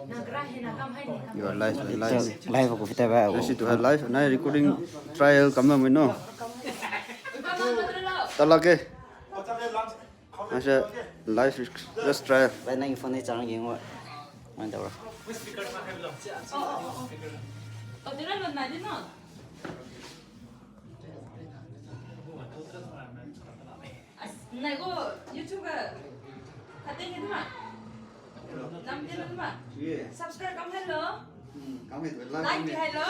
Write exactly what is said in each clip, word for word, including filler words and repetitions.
You are live, live. Live ko fitai ba. Yes, it have live. Nai recording trial kam mai no. Talak ke. Asa live, just trial. Bai nang phone ni charge ngin wa. Mana tau. As, nai ko YouTube ga khateng ni ma? Lam de ma? Subscribe kam hello. Hmm, kam hello. Like di hello.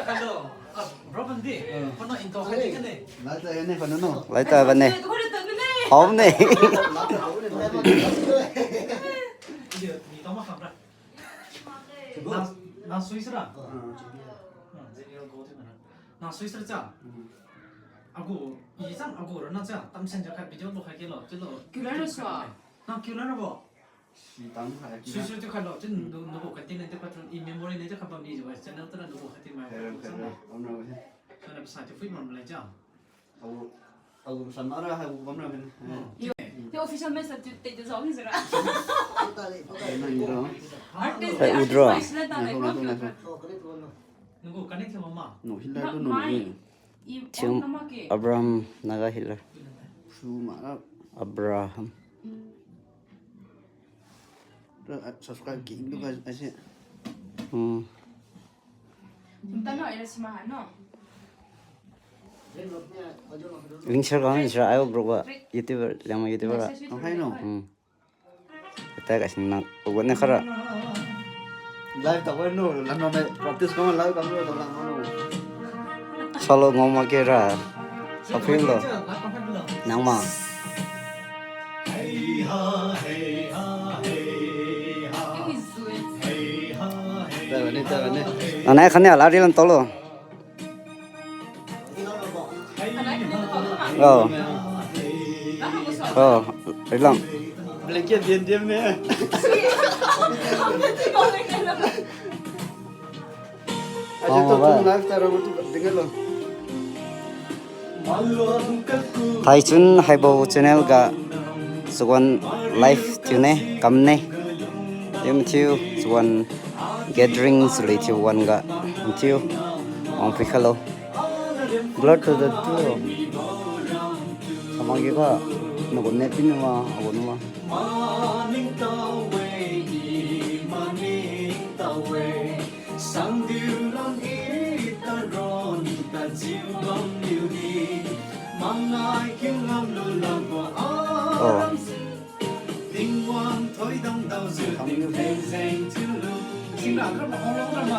Hello. Ah, bro, bandi. Kono intro khateng ni. Lai ta ne, kono no. Lai ta ba ne. Hom ne. Ni tama khamra. Na, na sui sira. Hmm, general go tu na. Na sui sira cha. Agu, i chang agu rana cha. Tam sen ja khat video lo khai ke lo. Chilo. Kiu lai ra sua. Na kiu lai ra bo. Si tang khai ki. Sui sui tu khai lo. Chin no no bo kati ne tu khat i memory ne tu khat bam ni jo channel tu na no bo kati mai. Hero, hero. Amra we. Sana pasa tu fui mam lai cha. Au, au, samara hai, au, kamra kan. Yo, yo official message tu te zong ni sira. Artist, hai, artist udra. Nice le ta. Hai, nice, nice. Nunggu connect thiu mama. No, hila tu no. Thiu Abraham Naga hila. Su ma. Abraham. Subscribe ki, look at, I see. Hmm. Link share kang share ayo group ba. YouTuber, Liangmai YouTuber. Message. Ang hai no. Hmm. Kita guys nang ugon ne khara. Live ta wano, lama me practice kama live kama live kama. Solo ngoma kera. Sa feel lo. Nang ma. Nang nai khane ala ri lan tolo. Oh. Oh, ri lan. Blanket diam diam me. Oh, ba. Thaichun Haibo channel ga chawan live thiune, kamne. Thiu mathiu chawan gathering chalui thiu wan ga mathiu. Wang pui khalo. Blur to the two. Samang gi kha nagun ne pin ma, agun ma. Sangdiu lam i taron tajiu bamniu di. Mangai kiu lam lu lam bo aram si. Tingwang thoidam daojiu tingtheng jeng thiu lu. Sing ra, ra ma, ra ma.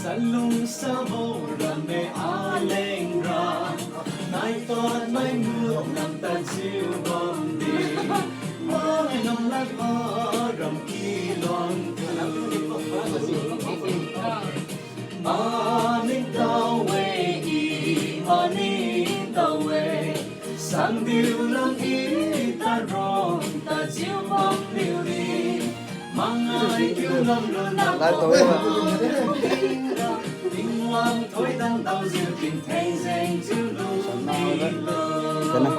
Salung sabo ramme aleng ra. Nai pat mai mu lam tajiu bam di. Mai lam lai pa ram ki long tu. Maning tawe, i maning tawe. Sangdiu lam i taron tajiu bamniu di. Mangai kiu lam lu lam. Live tawe ba. Tingwang thoidam daojiu tingtheng jeng thiu lu. Sana.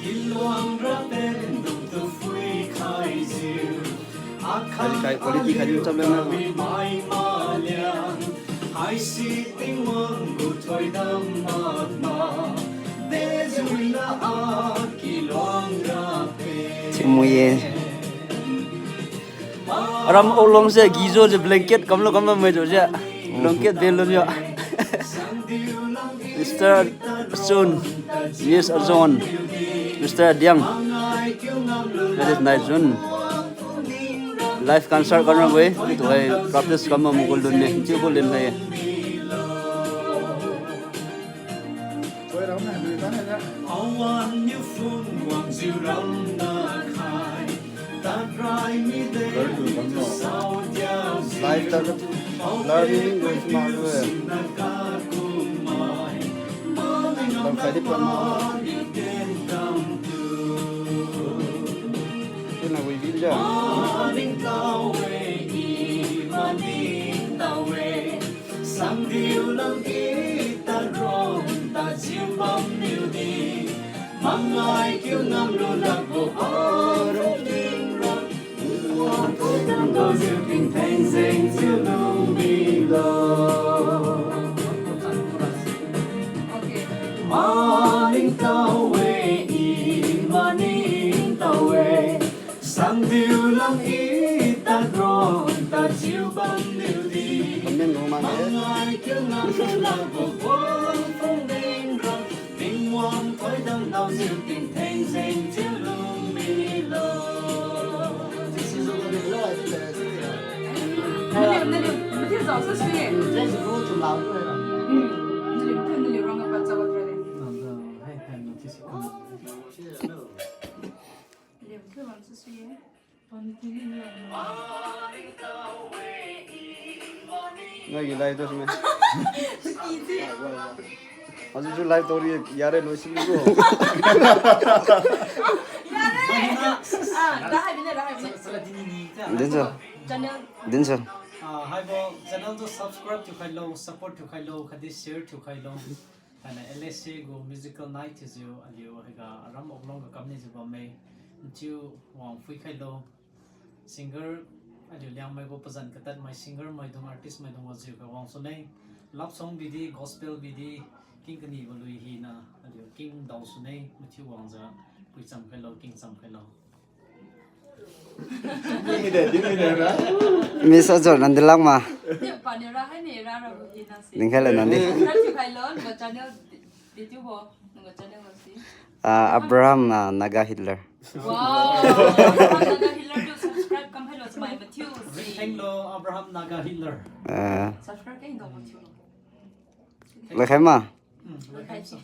Kilong ra ten dung tu phui khai jiu. Khai, khai, quality khai din cham leng na. Haisi Tingwang gu thoidam mak ma. Dejiu la a kilong ra pe. Chimuye. Aram olong se gijo je blanket kamlo kamlo mai jo je. Blanket belun yo. Mister Sun, Miss Azon, Mister Adiang. That is nice zone. Live concert kan rabo-e. Tuhoi practice kam ma mugul lun ne. Chiu gul lin hai. Awan niu phung wang jiu ram na khai. Live ta blur ni ngai sma lu e. Lam khai di pon ma. Ina wi bin ja. Sangdiu lam i ta Ngai kiu ngam lu lakbo arong ning ra. Wang thoi dam dao jiu tingtheng jeng jiu lung milo. Okay. Maning tao-e, i maning tao-e. Sangdiu lam i tadron tajiu bamniu di. Comment ngau mane. Mangai kiu ngam lu lakbo wang thoi ning ra. Tingwang thoidam daojiu tingtheng jeng jiu lung milo. Naliu, naliu, mathiu zao su sui. Hmm. Naliu, mathiu, naliu rong apa zao tra de. Naliu, mathiu bam su sui. Ngai gi live to sime. Aji ju live to ri yare lo simi ko. Yare. Ah, da hai bine, da hai bine. Din sir. Channel. Din sir. Ah, haibo channel tu subscribe thiukhailo, support thiukhailo, khatdi share thiukhailo. Thainai L S A gu musical night thiujiu aliu haiga aram oklong ga kamnijiu bamme. Nchiu wang phuikhailo. Singer, aliu Liangmai gu pazan katat mai singer maidung, artist maidung wajiu kawang sune. Love song bidi, gospel bidi, king kanibo lui hina, aliu king dao sune, mathiu wangjiu, pui cham khailo, king cham khailo. Miss Ajor nang dilak ma. Ni pa ni ra hai ni ra ra bu hina si. Dingkhai le nang di. Subscribe thiukhailo, nunggu channel di, di thiubo, nunggu channel si. Ah, Abraham, ah, Naga Hitler. Wow, Abraham Naga Hitler tu subscribe kam khailo smai mathiu si. Ringthenglo Abraham Naga Hitler. Ah. Subscribe keng dao mathiu. Lakhai ma. Hmm, lakhai si.